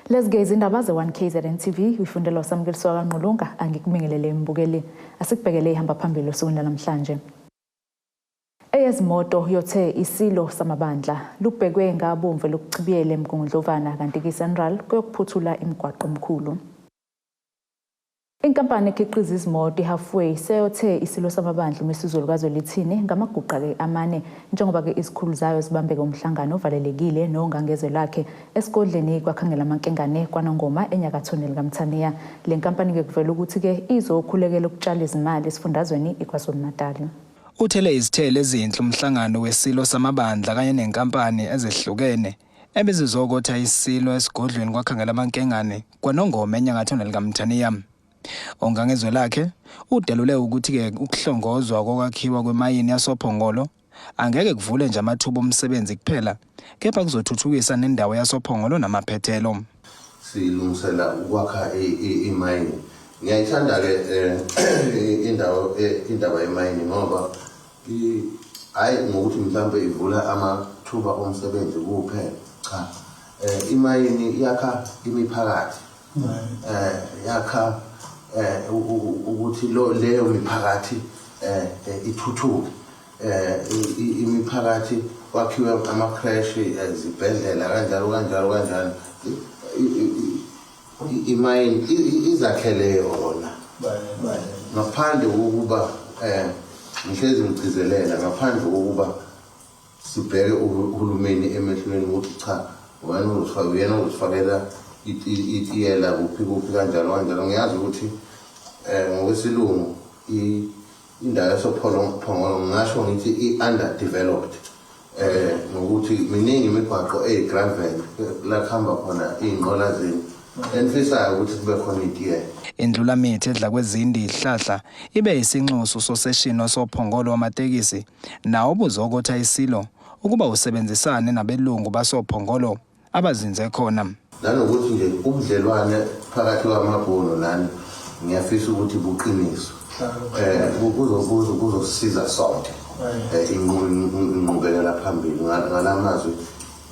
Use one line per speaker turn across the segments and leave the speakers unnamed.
Lezi-ke izindaba ze-1 KZN TV uyifundelwa uSamukeliswa kaNgqulunga. Angikubingelele mbukeli. Asikubhekele ihamba phambili osukwini lanamhlanje. Eyezimoto yothe isilo samabandla lubhekwe ngabomvu lokuchibiyele eMgungundlovana kanti ke-Sanral kuyokuphuthula imigwaqo omkhulu. Inkampani ekhiqiza izimoto iHalfway seyothe isilo samabandla uMisuzulu kaZwelithini ngamaguqa-ke amane njengoba-ke izikhulu zayo zibambeke umhlangano ovalelekile nongangezwe lakhe esigodleni kwaKhangelamankengane kwaNongoma enyakathoni likaMthaniya. Le nkampani-ke kuvela ukuthi-ke izokhulekela ukutshala izimali esifundazweni iKwaZulu-Natal.
Uthele izithelo ezinhle umhlangano wesilo samabandla kanye nenkampani ezehlukene ebezizokotha isilo esigodlweni kwaKhangelamankengane kwaNongoma enyakathoni likaMthaniya. Ongangezwe lakhe udalule ukuthi-ke ukuhlongozwa kokwakhiwa kwemayini yasoPhongolo angeke kuvule nje amathuba omsebenzi kuphela kepha kuzothuthukisa nendawo yasoPhongolo namaphethelo.
Silungisela ukwakha imayini. Ngiyayithanda-ke indawo indaba yemayini ngoba hhayi ngokuthi mhlampe ivula amathuba omsebenzi kuphela, cha, imayini yakha imiphakathi, yakha ukuthi leyo miphakathi ithuthuke, imiphakathi kwakhiwe ama-creche, izibhedlela, kanjalo kanjalo kanjalo. Imayini izakhele yona ngaphandle kokuba ngihlezi ngigcizelela, ngaphandle kokuba sibheke uhulumeni emehlweni ukuthi cha, wena uzofaka, uyena uzofakela itiyela kuphi kuphi, kanjalo kanjalo. Ngiyazi ukuthi ngokwesilungu indawo yasoPhongolo ngingasho ngithi i-underdeveloped, ngokuthi miningi imigwaqo eyi-gravel la kuhamba khona iy'nqola zenu, enifisayo ukuthi kube khona itiyela.
Indlulamithi edla kwezindi ihlahla ibe isinxuso soseshini wasoPhongolo wamatekisi nawo obuzokotha isilo ukuba usebenzisane nabelungu basoPhongolo abazinze khona.
Nanokuthi nje ubudlelwane phakathi kwamabhunu nani ngiyafisa ukuthi buqiniswe, kuzosisiza sonke inqubekela phambili. Ngalamazwi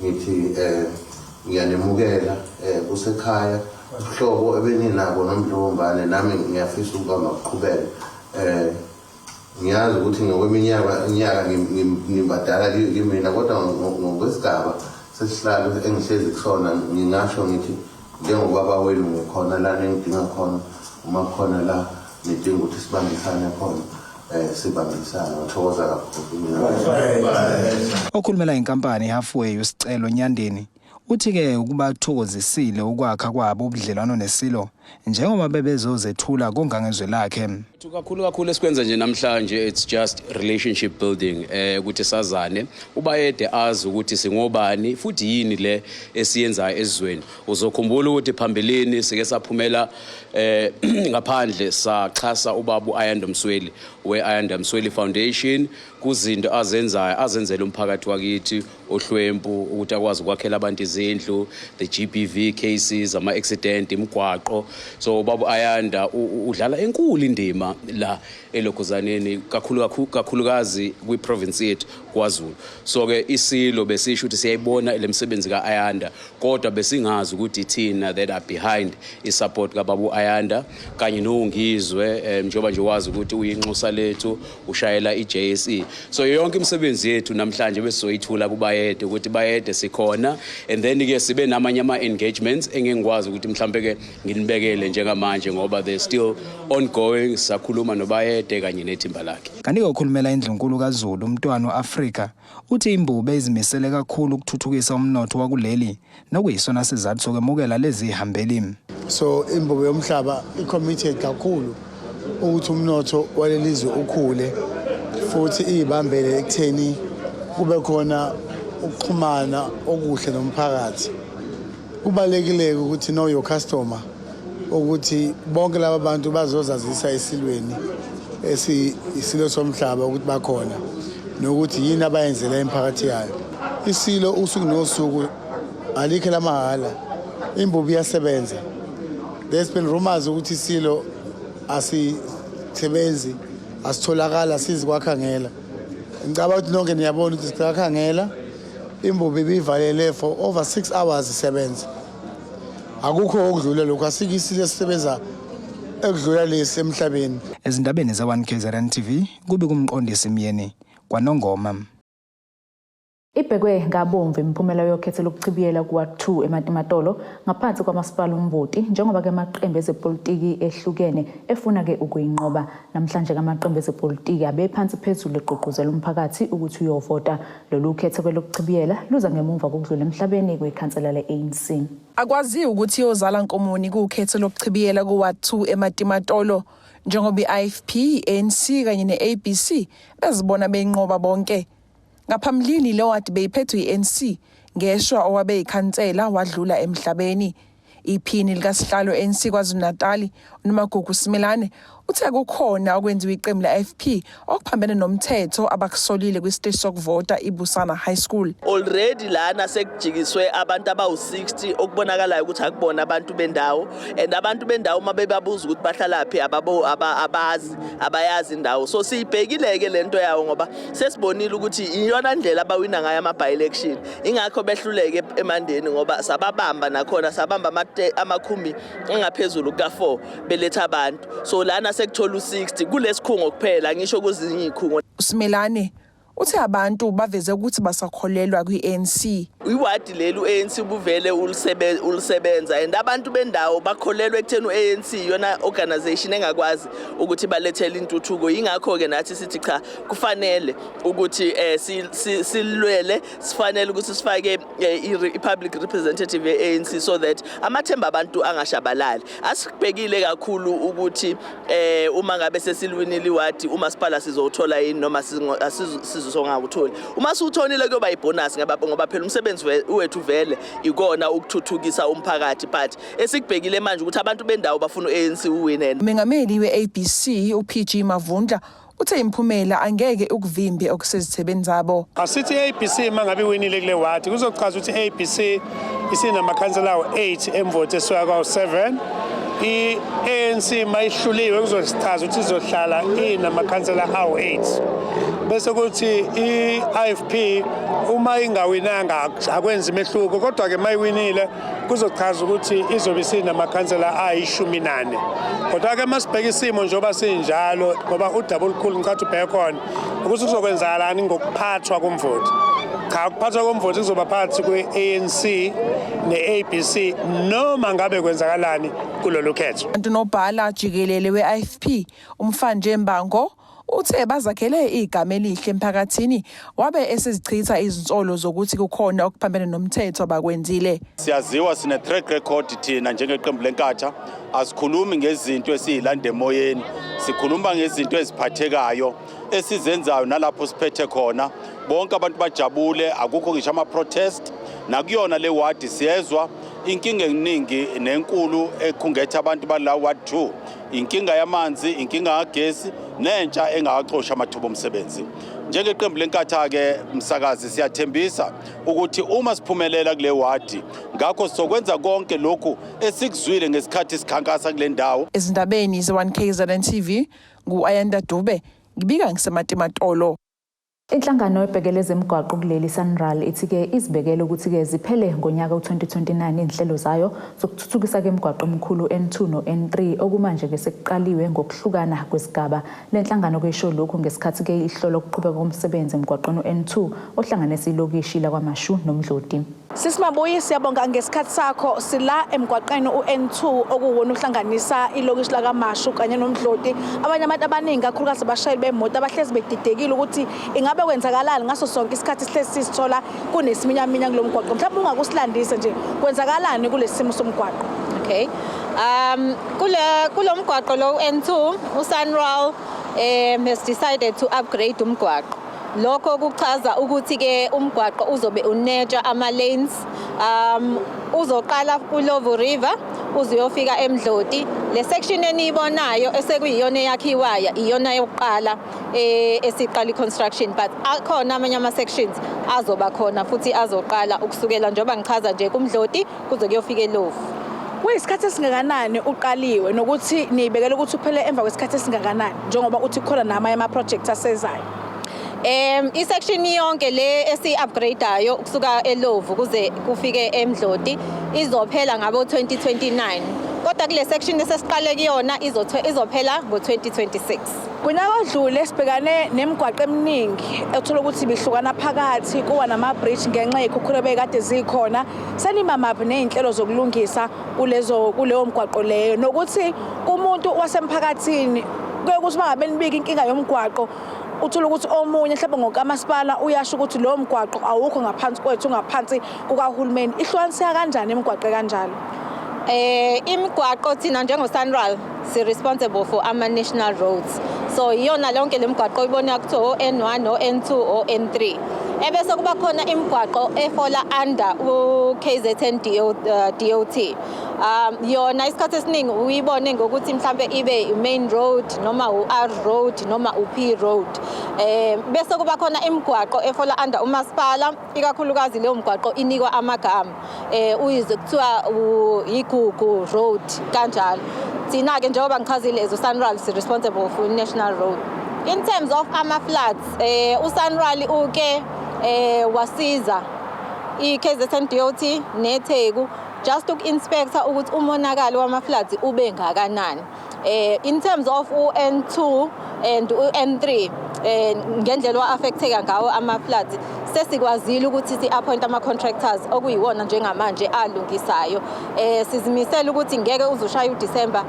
ngithi ngiyanemukela, kusekhaya, ubuhlobo ebeninabo noMdlokombane nami ngiyafisa ukuba makuqhubeke. Ngiyazi ukuthi ngokweminyaka inyaka nibadala kimina, kodwa ngokwesigaba sesihlalo engihlezi kusona ngingasho ngithi njengobaba wenu ngikhona la nengidinga khona, uma khona la nidinga ukuthi sibambisane khona, sibambisane. Ngithokoza kakhulu.
Okhulumela inkampani iHalfway uSicelo Nyandeni uthi-ke ukubathokozisile ukwakha kwabo ubudlelwano nesilo njengoba bebezozethula kongangezwe lakhe.
Kakhulu kakhulu esikwenza nje namhlanje, it's just relationship building, ukuthi sazane, uBayede azi ukuthi singobani futhi yini le esiyenzayo ezweni. Uzokhumbula ukuthi phambilini sike saphumela ngaphandle saxhasa ubaba uAyanda Msweli we-Ayanda Msweli Foundation kuzinto azenzayo azenzela umphakathi wakithi ohlwempu, ukuthi akwazi ukwakhela abantu izindlu, the GBV cases, ama-accident, imigwaqo. So ubaba Ayanda udlala enkulu indima la elokhuzaneni, kakhulu kakhulu, kakhulukazi kwi-province yethu KwaZulu. So ke isilo besisho ukuthi siyayibona le misebenzi ka-Ayanda, kodwa besingazi ukuthi thina that are behind i-support kababa u-Ayanda kanye noNgizwe, njengoba nje wazi ukuthi uyinxusa lethu, ushayela i-JSE. So yonke imisebenzi yethu namhlanje besizoyithula kuBayede ukuthi Bayede sikhona, and then ke sibe namanye ama-engagements engengikwazi ukuthi mhlambe ke nginibekele njengamanje ngoba they still ongoing, sisakhuluma noBayede kanye nethimba lakhe.
Kanti-ke okhulumela indlunkulu kaZulu uMntwana u-Afrika uthi iMbube izimisele kakhulu ukuthuthukisa umnotho wakuleli nokuyisona sizathu sokwemukela lezi zihambeli.
So iMbube Yomhlaba i-committed kakhulu ukuthi umnotho walelizwe ukhule futhi iyibambele ekutheni kube khona ukuxhumana okuhle nomphakathi. Kubalulekile ukuthi know your customer, ukuthi bonke laba bantu bazozazisa esilweni isilo somhlaba ukuthi bakhona nokuthi yini abayenzela imiphakathi yayo. Isilo usuku nosuku alikho lamahhala, iMbube iyasebenza. There's been rumors ukuthi isilo asisebenzi, asitholakala, asizi kwaKhangela. Ngicabanga ukuthi nonke niyabona ukuthi sikaKhangela, iMbube ibivalele for over 6 hours isebenza. Akukho okudlula lokhu, asikho isilo esisebenza ekudlula lesi emhlabeni.
Ezindabeni ze-1 KZN TV kube kumqondisi Myeni kwaNongoma.
Ibhekwe ngabomvu imiphumela yokhetho lokuchibiyela kuWard 2 eMatimatolo ngaphansi kwamasipala uMvoti, njengoba-ke amaqembu ezepolitiki ehlukene efuna-ke ukuyinqoba. Namhlanje-ke amaqembu ezepolitiki abephansi phezulu egqugquzela umphakathi ukuthi uyovota. Lolu khetho lokuchibiyela luza ngemuva kokudlula emhlabeni kwekhansela le-ANC.
Akwaziwa ukuthi iyozala nkomoni kukhetho lokuchibiyela kuWard 2 eMatimatolo, njengoba i-IFP, i-ANC kanye ne-ABC bezibona beyinqoba bonke. Ngaphambilini le ward beyiphethwe i-ANC, ngeshwa owabe yikhansela wadlula emhlabeni. Iphini likasihlalo ANC KwaZulu-Natal, uNomagugu Simelane, uthe kukhona okwenziwa iqembu la-IFP okuphambene nomthetho abakusolile kwisiteshi sokuvota iBusana High School.
Already lana sekujikiswe abantu abawu-60 okubonakalayo ukuthi akubona abantu bendawo, and abantu bendawo uma bebabuza ukuthi bahlalaphi, abazi, abayazi indawo. So siyibhekile-ke le nto yawo ngoba sesibonile ukuthi iyona ndlela abawina ngayo ama-by-election, ingakho behluleke eMandeni, ngoba sababamba nakhona, sabamba amakhumbi angaphezulu kuka-4 beletha abantu. So lana sekuthola u-60 kulesikhungo kuphela, ngisho kwezinye iy'khungo.
Usimelane uthe abantu baveze ukuthi basakholelwa kwi-ANC.
Iwadi leli u-ANC ubuvele ulisebenza, and abantu bendawo bakholelwa ekutheni u-ANC iyona organization engakwazi ukuthi balethele intuthuko. Yingakho-ke nathi sithi cha, kufanele ukuthi silwele, sifanele ukuthi sifake i-public representative ye-ANC so that amathemba abantu angashabalali. Asikubhekile kakhulu ukuthi uma ngabe sesilwinile iwadi, umasipala sizowuthola yini noma sizongawutholi. Uma siwutholile kuyoba ibonus, ngoba phela umsebenzi wethu vele ikona ukuthuthukisa umphakathi, but esikubhekile manje ukuthi abantu bendawo bafuna u-ANC uwine.
Umengameli we-ABC uPG Mavundla uthe imiphumela angeke ukuvimbe okusezithebeni zabo.
Asithi i-ABC uma ngabe iwinile kule wadi, kuzochaza ukuthi i-ABC isinamakhansela awu-8 eMvoti esuka kwawu-7. I-ANC mayihluliwe kuzochaza ukuthi izohlala inamakhansela awu-8, bese kuthi i-IFP uma ingawinanga akwenzi imehluko, kodwa-ke mayiwinile kuzochaza ukuthi izobe isinamakhansela ayi-14. Kodwa-ke uma sibheka isimo njengoba sinjalo, ngoba udaba olukhulu ngicathi ubheke khona ukuthi kuzokwenzakalani ngokuphathwa komvoti, cha, ukuphathwa komvoti kuzoba phakathi kwe-ANC ne-ABC noma ngabe kwenzakalani kulolu khetho.
Unobhala jikelele we-IFP uMfanje Mbango uthe bazakhele igama elihle emphakathini, wabe esezichitha izinsolo zokuthi kukhona okuphambene nomthetho abakwenzile.
Siyaziwa, sine track record thina njengeqembu leNkatha. Asikhulumi ngezinto esiyilanda emoyeni, sikhuluma ngezinto eziphathekayo esizenzayo nalapho siphethe khona. Bonke abantu bajabule, akukho ngisho ama-protest nakuyona le wadi. Siyezwa inkinga eningi nenkulu ekhungethe abantu bala ward 2, inkinga yamanzi, inkinga kagesi nentsha engakaxoshi amathuba omsebenzi. Njengeqembu leNkatha-ke, msakazi, siyathembisa ukuthi uma siphumelela kule wadi, ngakho sizokwenza konke lokhu esikuzwile ngesikhathi sikhankasa kule ndawo.
Ezindabeni ze-1 KZN TV, ngu-Ayanda Dube, ngibika ngiseMatimatolo.
Inhlangano ebhekele ezemigwaqo kuleli, SANRAL, ithi-ke izibekele ukuthi-ke ziphele ngonyaka u-2029 iy'nhlelo zayo zokuthuthukisa-ke imigwaqo emikhulu N2 no-N3, okumanje-ke sekuqaliwe ngokuhlukana kwezigaba. Le nhlangano-ke isho lokhu ngesikhathi-ke ihlola ukuqhubeka komsebenzi emgwaqweni u-N2 ohlanganisa ilokishi lakwaMashu noMdloti.
Sisimabuyi, siyabonga ngesikhathi sakho. Sila emgwaqeni u-N2 okuwona uhlanganisa ilokishi lakaMashu kanye noMdloti. Abanye abantu abaningi, kakhulukazi abashayeli bemoto, abahlezi bedidekile ukuthi ingabe kwenzakalani. Ngaso sonke isikhathi sihlezi sisithola kunesiminyaminya kulo mgwaqo. Mhlawumbe ungakusilandise nje, kwenzakalani kulesi simo somgwaqo?
Okay. Kule kulo mgwaqo lo N2, uSANRAL has decided to upgrade umgwaqo. Lokho kuchaza ukuthi ke umgwaqo uzobe unetsha ama lanes, uzoqala kuLovu River uzuyofika eMdloti. Le section eniyibonayo esekuyiyona eyakhiwayo iyona yokuqala esiqala i-construction, but akhona amanye ama sections azoba khona futhi azoqala ukusukela njengoba ngichaza nje kuMdloti kuze kuyofika eLovu.
Kuyisikhathi esingakanani uqaliwe, nokuthi niyibekele ukuthi uphele emva kwesikhathi esingakanani, njengoba uthi kukhona namanye ama-project asezayo?
I-section yonke le esi-upgradeayo kusuka eLovu kuze kufike eMdloti izophela ngabo 2029, kodwa kule section esesiqale kuyona izophela ngo-2026.
Kunyaka odlule sibhekane nemigwaqo eminingi ethola ukuthi bihlukana phakathi kuwa nama-bridge ngenxa yey'khukhula ebey'kade zikhona. Senimamaphi ney'nhlelo zokulungisa kuleyo mgwaqo leyo, nokuthi kumuntu wasemphakathini kuye kuthi uma ngabe nibika inkinga yomgwaqo uthole ukuthi omunye mhlawumbe ngokamasipala uyasho ukuthi lowo mgwaqo awukho ngaphansi kwethu, ungaphansi kukahulumeni. Ihlukaniseka kanjani imigwaqo kanjalo?
Imigwaqo thina njengo-SANRAL si-responsible for ama-national roads, so iyona lonke le migwaqo oyibona kuthiwa o-N1, o-N2, o-N3. Ebese kuba khona imigwaqo e-fall-a under u-KZN DOT. Yona isikhathi esiningi uyibone ngokuthi mhlambe ibe i-main road noma u-R road noma u-P road. Bese kuba khona imigwaqo e-fall-a under umasipala, ikakhulukazi leyo migwaqo inikwa amagama, uyizwe kuthiwa igugu road kanjalo. Thina-ke njengoba ngichazile as uSANRAL si-responsible for national road. In terms of ama-floods, uSANRAL uke wasiza i-KZN DOT neTheku just uku-inspector ukuthi umonakalo wama-floods ube ngakanani. In terms of u-N2 and u-N3, ngendlela wa-affecteka ngawo ama-floods, sesikwazile ukuthi si-appoint ama-contractors okuyiwona njengamanje alungisayo. Sizimisele ukuthi ngeke uze ushaye uDisemba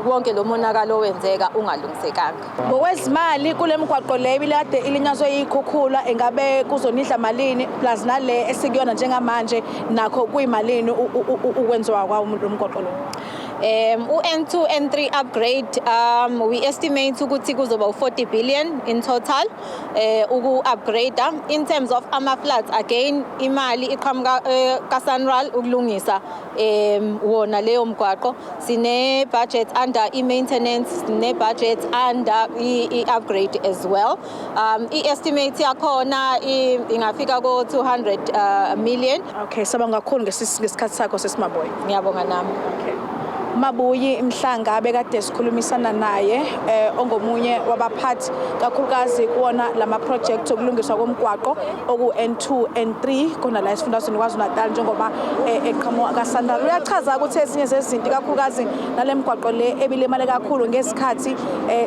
wonke lo monakalo owenzeka ungalungisekanga.
Ngokwezimali kule migwaqo le ibikade ilinyazwe yikhukhula, engabe kuzonidla malini, plus nale esikuyona njengamanje nakho kuyimalini ukwenziwa kwawo lo mgwaqo lo?
U-N2 N3 upgrade, we estimate ukuthi kuzoba u-40 billion in total uku-upgrade. In terms of ama-floods, again imali iqhamuka kaSANRAL ukulungisa wona leyo mgwaqo. Sine budget under i-maintenance, sine budget under i-upgrade as well. I-estimate yakhona ingafika ko 200 million.
Okay, sabonga kakhulu ngesikhathi sakho, sisi Mabuyi.
Ngiyabonga nami.
Okay. Mabuyi Mhlanga bekade sikhulumisana naye, ongomunye wabaphathi kakhulukazi kuwona lama project okulungiswa komgwaqo oku N2 N3 khona la esifundazweni KwaZulu-Natal, njengoba eqhamuka kaSANRAL. Uyachaza ukuthi ezinye zezinto kakhulukazi nale migwaqo le ebilimale kakhulu ngesikhathi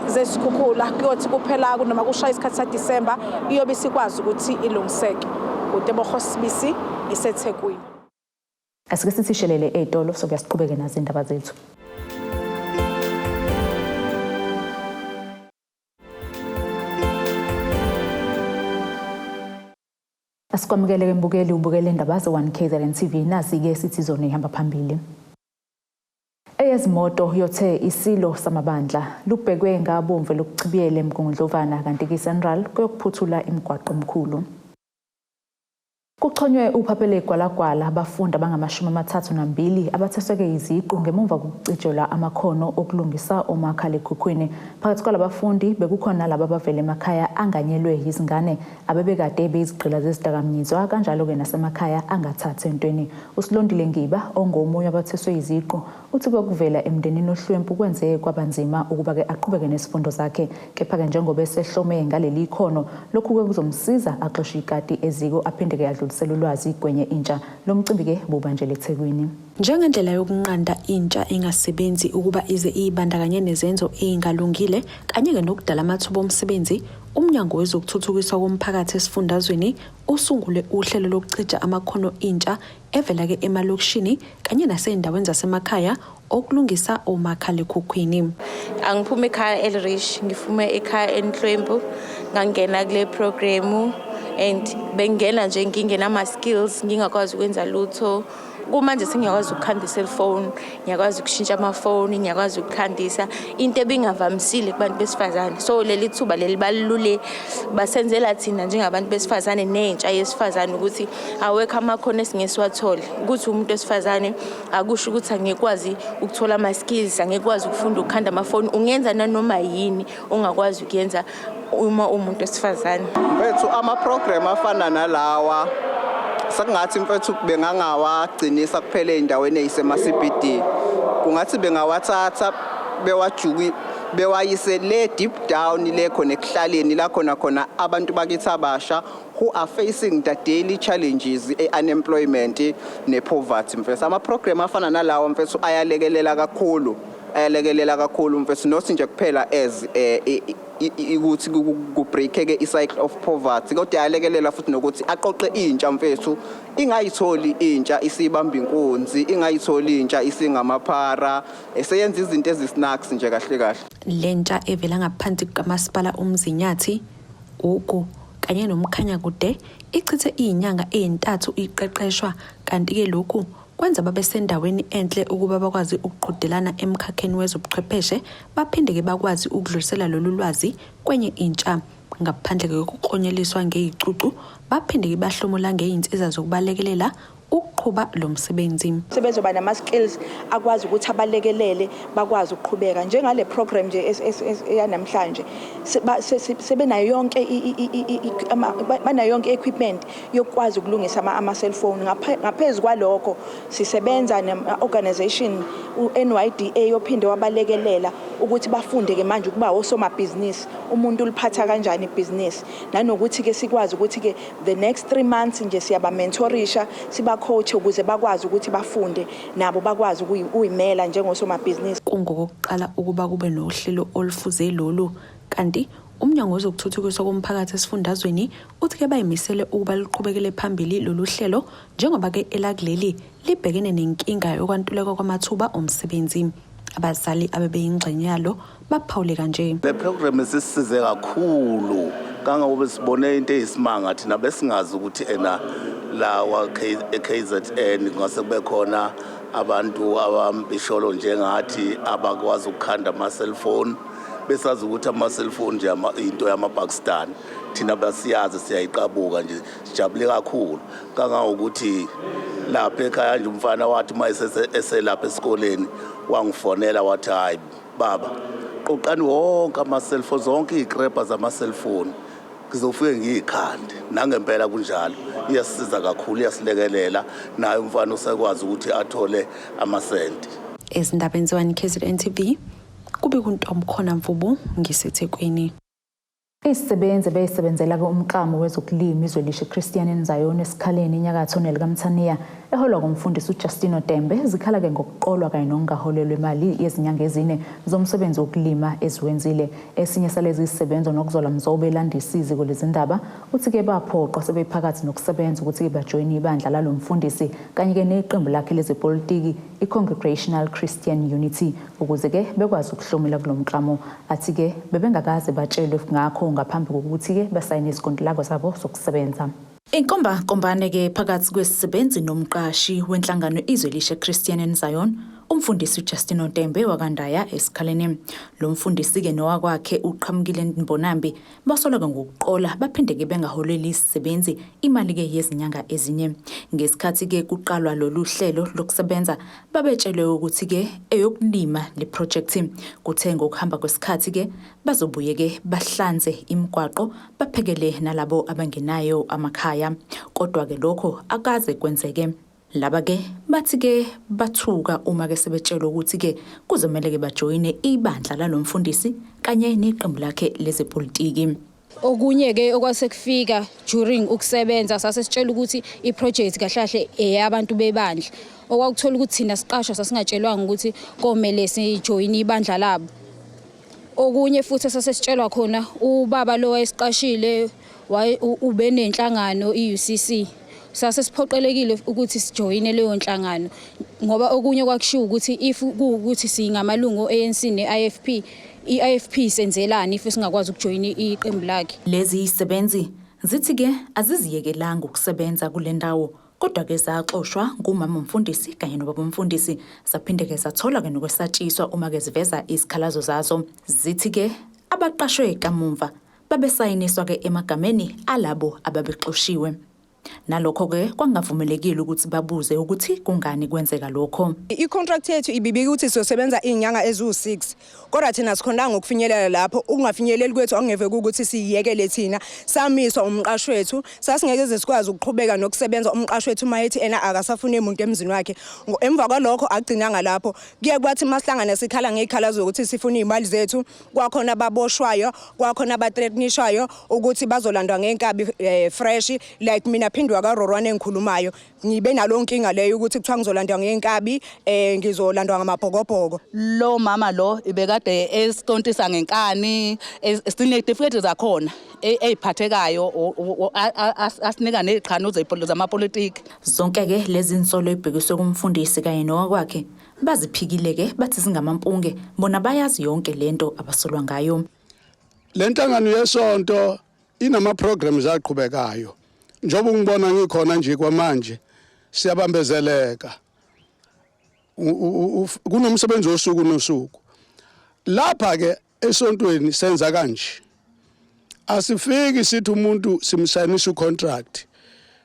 zesikhukhula, kuyothi kuphela noma kushaya isikhathi saDisemba iyobe isikwazi ukuthi ilungiseke. uTebogo Sibisi, iseThekwini.
Asike sithi shelele ey'tolo, sokuya siqhubeke nazo iy'ndaba zethu. Asikwamukele-ke mbukeli, ubukele indaba ze-1 KZN TV. Nazi-ke sithi zona ihamba phambili. Eyezimoto yothe isilo samabandla lubhekwe ngabomvu lokuchibiyele eMgungundlovana, kanti ke-SANRAL kuyokuphuthula imigwaqo omkhulu. Kuchonywe uphaphele gwalagwala abafundi abangama-32 abathesweke iziqu ngemuva kokucijelwa amakhono okulungisa omakhalekhukhwini. Phakathi kwalabafundi bekukhona nalabo abavela emakhaya anganyelwe yizingane, abebekade beyizigqila zezidakamizwa, kanjalo-ke nasemakhaya angathathi entweni. USilondile Ngiba, ongomunye wabatheswe iziqu, uthi kwakuvela emndenini ohlwempu kwenze kwaba nzima ukuba-ke aqhubeke nesifundo zakhe, kepha-ke njengoba esehlome ngaleli khono, lokhu-ke kuzomsiza axoshe ikati eziko, aphinde-ke adlulisele ulwazi kwenye intsha. Lo mcimbi-ke bubanjelwe eThekwini.
Njengendlela yokunqanda intsha engasebenzi ukuba ize iyibandakanye nezenzo ey'ngalungile kanye-ke nokudala amathuba omsebenzi, uMnyango Wezokuthuthukiswa Komphakathi esifundazweni usungule uhlelo lokucija amakhono intsha evela-ke emalokishini kanye nasey'ndaweni zasemakhaya okulungisa omakhalekhukhwini.
Angiphuma ekhaya eli-rich, ngiphume ekhaya enhlwempu. Ngangena kule programu and bengena nje ngingenama-skills, ngingakwazi ukwenza lutho. Kumanje sengiyakwazi ukukhanda i-cellphone, ngiyakwazi ukushintsha amafoni, ngiyakwazi ukukhandisa into ebingavamisile kubantu besifazane. So leli thuba leli balule basenzela thina njengabantu besifazane nentsha yesifazane ukuthi awekho amakhono esingesiwathole. Ukuthi umuntu wesifazane akusho ukuthi angekwazi ukuthola ama-skills, angekwazi ukufunda ukukhanda amafoni. Ungenza nanoma yini ongakwazi ukuyenza uma umuntu wesifazane.
Mfethu, ama-program afana nalawa sekungathi mfethu bengangawagcinisa kuphela ey'ndaweni ey'sema-CBD, kungathi bengawathatha bewajuki. Bewayise le deep down le khona ekuhlaleni la khona khona abantu bakithi abasha who are facing the daily challenges e-unemployment ne-poverty, mfethu. Ama-program afana nalawa, mfethu, ayalekelela kakhulu, ayalekelela kakhulu, mfethu, not nje kuphela as ukuthi ku-breakeke i-cycle of poverty, kodwa ayalekelela futhi nokuthi aqoqe intsha, mfethu, ingayitholi intsha isibamba inkunzi, ingayitholi intsha isingamaphara eseyenza izinto ezi-snacks nje kahle kahle.
Lentsha evela ngaphansi kukamasipala uMzinyathi, Ugu kanye noMkhanyakude ichithe iy'nyanga ey'ntathu iqeqeshwa, kanti-ke lokhu kwenza babe sendaweni enhle ukuba bakwazi ukuqhudelana emkhakheni wezobuchwepheshe, baphinde-ke bakwazi ukudlulisela lolu lwazi kwenye intsha. Ngaphandle kokuklonyeliswa ngey'cucu, baphinde-ke bahlomula ngey'nsiza zokubalekelela ukuqhuba lo msebenzi.
Sebezoba nama-skills akwazi ukuthi abalekelele bakwazi ukuqhubeka njengale program nje eyanamhlanje. Sebenayo yonke, banayo yonke equipment yokukwazi ukulungisa ama-cellphone. Ngaphezu kwalokho, sisebenza ne-organization u-NYDA ophinde wabalekelela ukuthi bafunde-ke manje ukuba osomabhizinisi, umuntu uliphatha kanjani ibhizinisi, nanokuthi-ke sikwazi ukuthi-ke the next 3 months nje siyaba-mentorisha, siba-coach ukuze bakwazi ukuthi bafunde nabo, bakwazi ukuyimela njengosomabhizinisi.
Kungokokuqala ukuba kube nohlelo olufuze lolu, kanti Umnyango Wezokuthuthukiswa Komphakathi esifundazweni uthi-ke bayimisele ukuba luqhubekele phambili lolu hlelo, njengoba-ke elakuleli libhekene nenkinga yokwantuleka kwamathuba omsebenzi. Abazali abebeyingxenye yalo baphawule kanje.
Le program isisize kakhulu kangangoba sibone into eyisimanga. Thina besingazi ukuthi ena lawa e-KZN kungase kube khona abantu abampisholo njengathi abakwazi ukukhanda ama-cellphone. Besazi ukuthi ama-cellphone nje into yama-Pakistan. Thina basiyazi, siyayiqabuka nje. Sijabule kakhulu kangangokuthi lapha ekhaya nje umfana wathi uma eselapha esikoleni wangifonela wathi, "Hayi baba, qoqani wonke ama-cellphone, zonke iy'krebha zama-cellphone, ngizofike ngiyikhande." Nangempela kunjalo, iyasisiza kakhulu, iyasilekelela. Naye umfana usekwazi ukuthi athole amasenti.
Ezindabeni ze-1 KZN TV, kube kuntomkhona Mvubu, ngiseThekwini.
Izisebenzi ebeyisebenzela umklamo wezokulima iZwelisha Christian Zion eSikhaleni enyakatho nelikaMthaniya, eholwa ngumfundisi uJustino Tembe, zikhala-ke ngokuqolwa kanye nokungaholelwa imali yezinyanga ezine zomsebenzi wokulima eziwenzile. Esinye salezi zisebenzo, nokuzola Mzobe, elandisa iziko lezindaba, uthi-ke baphoqwa sebephakathi nokusebenza ukuthi-ke bajoyine ibandla lalo mfundisi kanye-ke neqembu lakhe lezepolitiki i-Congregational Christian Unity ukuze-ke bekwazi ukuhlomula kulo mklamo. Athi-ke bebengakaze batshelwe ngakho ngaphambi kokuthi-ke basayine izikontilaka zabo zokusebenza. Inkomba nkombane-ke phakathi kwesisebenzi nomqashi wenhlangano iZwelisha Christian and Zion, umfundisi uJustin Ntembe wakandaya eSikhaleni. Lo mfundisi-ke nowakwakhe uQhamukile Mbonambi basolwa-ke ngokuqola baphinde-ke bengaholeli isisebenzi imali-ke yezinyanga ezinye. Ngesikhathi-ke kuqalwa lolu hlelo lokusebenza, babetshelwe ukuthi-ke eyokulima le project. Kuthe ngokuhamba kwesikhathi-ke bazobuye-ke bahlanze imigwaqo, baphekele nalabo abangenayo amakhaya. Kodwa-ke lokho akaze kwenzeke. Laba-ke bathi-ke bathuka uma-ke sebetshelwa ukuthi-ke kuzomele-ke bajoyine ibandla lalo mfundisi kanye neqembu lakhe lezepolitiki.
Okunye-ke okwasekufika during ukusebenza, sase sitshela ukuthi i-project kahle kahle eyabantu bebandla, okwakuthola ukuthi thina siqashwa sasingatshelwanga ukuthi komele sijoyine ibandla labo. Okunye futhi esasesitshelwa khona, ubaba lo wayesiqashile ube nenhlangano i-UCC, sase siphoqelekile ukuthi sijoyine leyo nhlangano, ngoba okunye kwakushiwo ukuthi if kuwukuthi singamalungu o-ANC ne-IFP, i-IFP senzelani if singakwazi ukujoyina iqembu lakhe.
Lezi zisebenzi zithi-ke aziziyekelanga ukusebenza kule ndawo, kodwa-ke zaxoshwa ngumama umfundisi kanye nobaba umfundisi, zaphinde-ke zathola-ke nokwesatshiswa uma-ke ziveza izikhalazo zazo. Zithi-ke abaqashwe kamumva babesayiniswa-ke emagameni alabo ababexoshiwe. Nalokho-ke kwangavumelekile ukuthi babuze ukuthi kungani kwenzeka lokho.
I-contract yethu ibibika ukuthi sizosebenza iy'nyanga eziwu-6 kodwa thina sikhonanga ukufinyelela lapho. Ukungafinyeleli kwethu akungeve ukuthi siyiyekele thina, samiswa umqashi wethu. Sasingeke ze sikwazi ukuqhubeka nokusebenza umqashi wethu uma ethi ena akasafuni muntu emzini wakhe. Emva kwalokho akugcinanga lapho, kuye kwathi masihlangana sikhala ngey'khala zokuthi sifuna iy'mali zethu, kwakhona ababoshwayo, kwakhona abathreatenishwayo ukuthi bazolandwa ngenkabi fresh. Like mina phindwa kaRorwane engikhulumayo, ngibe nalo nkinga leyo ukuthi kuthiwa ngizolandwa ngenkabi, ngizolandwa ngamabhokobhoko.
Lo mama lo ibekade esitontisa ngenkani, sinezitifiketi zakhona ey'phathekayo, asinika ney'qhanu zamapolitiki.
Zonke-ke lezi nsolo ebhekiswe kumfundisi kanye nowakwakhe baziphikile-ke, bathi zingamampunge, bona bayazi yonke lento abasolwa ngayo.
Le nhlangano yesonto inama-programs aqhubekayo. Njengoba ungibona ngikhona nje kwamanje, siyabambezeleka, kunomsebenzi wosuku nosuku lapha ke esontweni. Senza kanje, asifiki sithi umuntu simsayinisa ucontract,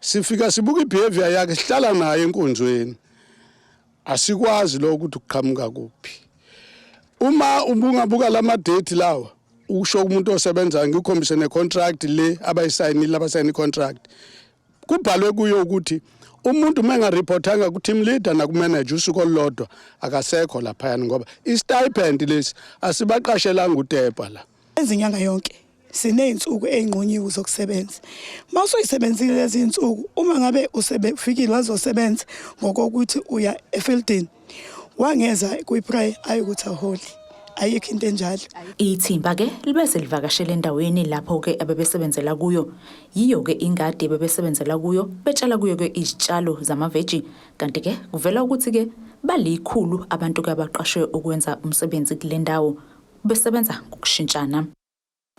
sifika sibuka ibehavior yakhe, sihlala naye enkonzweni. Asikwazi lokho ukuthi kuqhamuka kuphi. Uma ubungabuka lama date lawa, usho umuntu osebenzayo, ngikhombise necontract le abayisayinile, abasayina icontract, kubhalwe kuyo ukuthi umuntu uma engareportanga ku-team leader naku-manager usuku olulodwa, akasekho laphayana, ngoba i-stipend lesi asibaqashelanga utepa la.
Enza inyanga yonke, siney'nsuku ey'nqunyiwe zokusebenza. Uma usuyisebenzile lezi iy'nsuku, uma ngabe usebefikile wazosebenza ngokokuthi uya efieldini, wangeza kwi-prayer, ayi ukuthi aholi, ayikho into enjalo.
Ithimba-ke libe selivakashela endaweni lapho-ke abebesebenzela kuyo. Yiyo-ke ingadi ebebesebenzela kuyo, betshala kuyo-ke izitshalo zamaveji. Kanti-ke kuvela ukuthi-ke balikhulu abantu-ke abaqashwe ukwenza umsebenzi kule ndawo, besebenza ngokushintshana.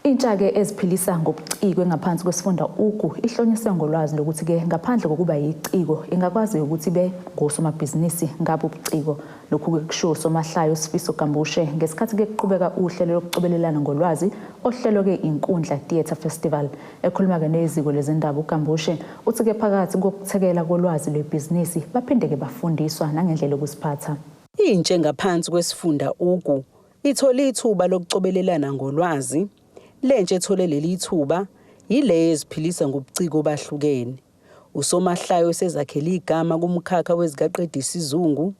Intsha-ke eziphilisa ngobuciko engaphansi kwesifunda Ugu ihlonyiswe ngolwazi lokuthi-ke ngaphandle kokuba yiciko ingakwazi ukuthi ibe ngosomabhizinisi ngabo ubuciko. Lokhu-ke kushiwo usomahlaya uSifiso Gambushe ngesikhathi-ke kuqhubeka uhlelo lokucobelelana ngolwazi ohlelo-ke Inkundla Theatre Festival. Ekhuluma-ke neziko lezindaba uGambushe uthi-ke phakathi kokuthekela kolwazi lwebhizinisi baphinde-ke bafundiswa nangendlela yokuziphatha.
Intsha engaphansi kwesifunda Ugu ithole ithuba lokucobelelana ngolwazi. Lentsha ethole leli thuba yileyo eziphilisa ngobuciko obahlukene. Usomahlaya osezakhele igama kumkhakha wezikaqedisizungu,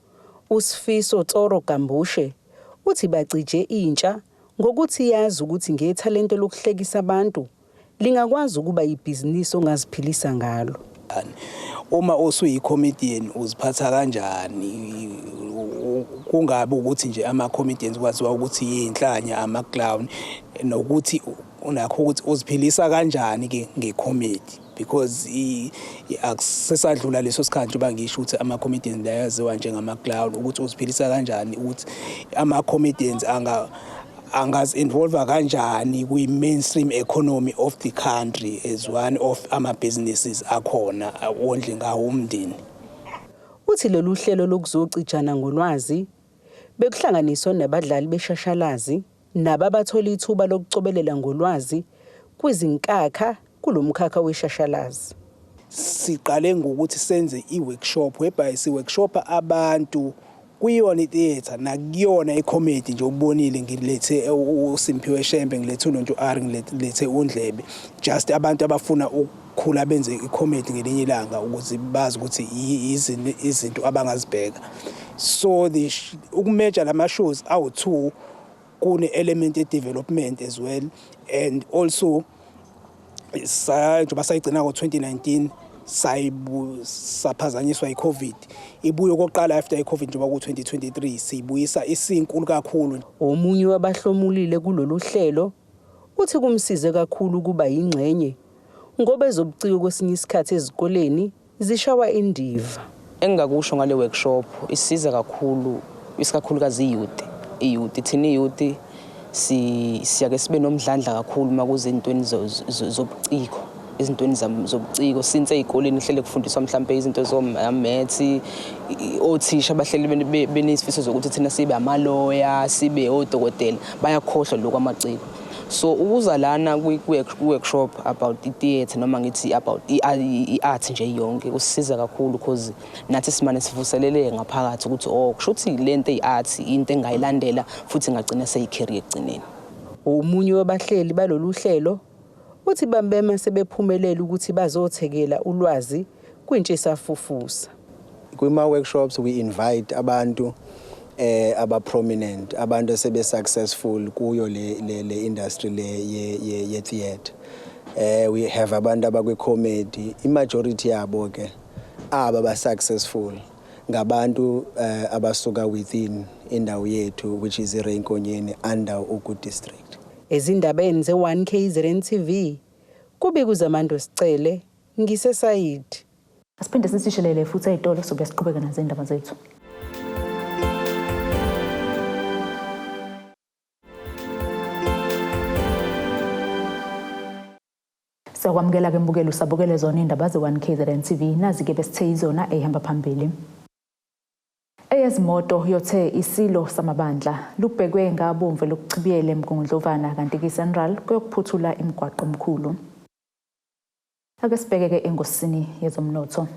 uSifiso Tsoro Gambushe, uthi bacije intsha ngokuthi yazi ukuthi ngethalente lokuhlekisa abantu lingakwazi ukuba ibhizinisi ongaziphilisa ngalo.
Uma usuyi-comedian uziphatha kanjani? Kungabi ukuthi nje ama-comedians kwaziwa ukuthi yinhlanya, ama-clown, nokuthi unakho ukuthi uziphilisa kanjani-ke nge-comedy, because akusesadlula leso sikhathi njengoba ngisho ukuthi ama-comedians layaziwa njengama-clown, ukuthi uziphilisa kanjani, ukuthi ama-comedians angazi-involve kanjani kwi-mainstream economy of the country as one of ama-businesses akhona wondle ngawo umndeni.
Uthi lolu hlelo lokuzocijana ngolwazi bekuhlanganiswa nabadlali beshashalazi nabo abathola ithuba lokucobelela ngolwazi kwizinkakha kulomkhakha weshashalazi.
Siqale ngokuthi senze i-workshop whereby si-workshopa abantu kuyona i-theatre nakuyona i-comedy. Nje ubonile ngilethe uSimphiwe Shembe, ngilethe uNontu R, ngilethe uNdlebe, just abantu abafuna ukukhula benze i-comedy ngelinye ilanga, ukuze bazi ukuthi yizini izinto abangazibheka. So the ukumeja lama shows awu-two kune-element ye-development as well, and also njengoba sayigcina ngo-2019, saphazanyiswa i-COVID, ibuye okokuqala after i-COVID njengoba ku-2023 siyibuyisa isinkulu kakhulu.
Omunye wabahlomulile kulolu hlelo uthi kumsize kakhulu ukuba yingxenye ngoba ezobuciko kwesinye isikhathi ezikoleni zishawa indiva.
Engingakusho ngale workshop, isiza kakhulu, isikakhulukazi i-youth. I-youth, thina i-youth siyake sibe nomdlandla kakhulu uma kuze ey'ntweni zobuciko, ezintweni zobuciko, since ey'koleni kuhlele kufundiswa mhlampe izinto zo-maths, othisha bahleli benesifiso zokuthi thina sibe amaloya, sibe odokotela, bayakhohlwa lokhu amaciko. So ukuza lana kwi-workshop about i-theatre noma ngithi about i-art nje yonke kusisiza kakhulu because nathi simane sivuseleleke ngaphakathi ukuthi oh kusho ukuthi le nto eyi-art into engayilandela futhi ngagcina seyi-career ekugcineni.
Omunye wabahleli balolu hlelo uthi bambema sebephumelele ukuthi bazothekela ulwazi kwintsha esafufusa.
Kwima-workshops we invite abantu aba-prominent, abantu asebe successful kuyo le industry le ye theatre. We have abantu abakwi-comedy, i-majority yabo ke aba ba-successful ngabantu abasuka within indawo yethu, which is iRay Nkonyeni under Ugu district.
Ezindabeni ze-1 KZN TV, kubika uZamando Sicele, ngiseSayidi.
Asiphinde sisishelele futhi ey'tolo sobe siqhubeke nazo iy'ndaba zethu. Siyakwamukela-ke mbukeli usabukele zona iy'ndaba ze-1 KZN TV, nazi-ke besithe izona ey'hamba phambili. Eyezimoto yothe isilo samabandla lubhekwe ngabomvu lokuchibiyela eMgungundlovana kanti ke-Sanral kuyokuphuthula imigwaqo omkhulu. Ake sibheke-ke engosini yezomnotho.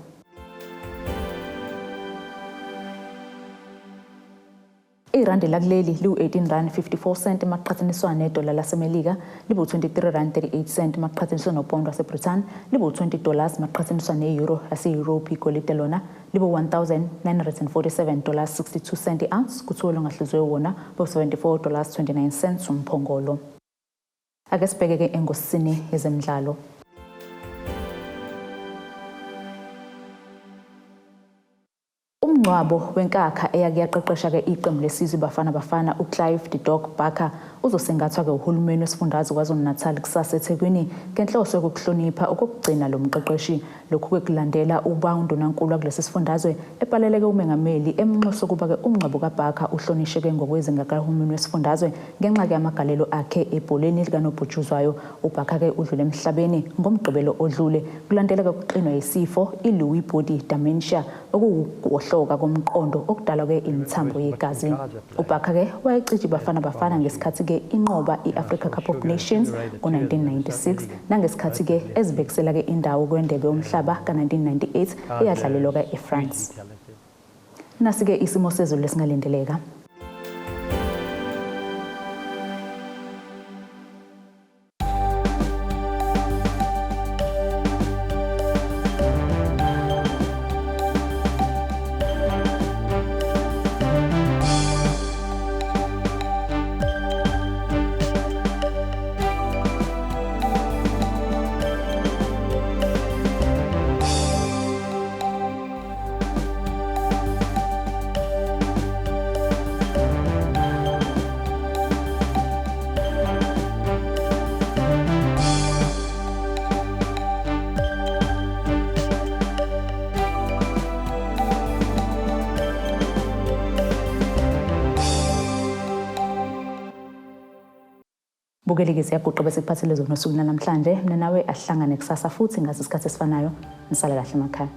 Irandi lakuleli liwu-18 rand 54 cent maqhathaniswa nedola laseMelika, libu-23 rand 38 cent maqhathaniswa nopondo waseBrithani, libu-20 dollars maqhathaniswa ne-euro yase-Europe. Igolide lona libu-1947 dollars 62 cent i-ounce, kuthiwa olungahluzwe wona bu-74 dollars 29 cents umphongolo. Ake sibheke-ke engosini yezemidlalo. Umngcwabo wenkakha eyake yaqeqesha-ke iqembu lesizwe iBafana Bafana uClive the Dog Barker uzosingathwa-ke uhulumeni wesifundazwe KwaZulu-Natal kusasa eThekwini ngenhloso yokuhlonipha okokugcina lo mqeqeshi. Lokhu-ke kulandela ukuba undunankulu wakulesi sifundazwe ebhaleleke umengameli emnxusa ukuba-ke umngcwabo kaBarker uhlonisheke ngokwezinga kahulumeni wesifundazwe ngenxa-ke yamagalelo akhe ebholeni likanobhutshuzwayo. UBarker-ke udlule emhlabeni ngoMgqibelo odlule kulandela-ke ukuxinwa yisifo i-Lewy body dementia, okuwukuwohloka komqondo okudalwa-ke imithambo yegazi. UBarker-ke wayecija iBafana Bafana ngesikhathi-ke inqoba i-Africa Cup of Nations ngo-1996 nangesikhathi-ke ezibekisela-ke indawo kwendebe yomhlaba ka-1998 eyadlalelwa-ke eFrance. Nasi-ke isimo sezulu esingalindeleka. Bukeli-ke siyaguqa bese kuphathele zona osuku namhlanje. Mina nawe ahlangane kusasa futhi ngaso isikhathi esifanayo. Nisale kahle emakhaya.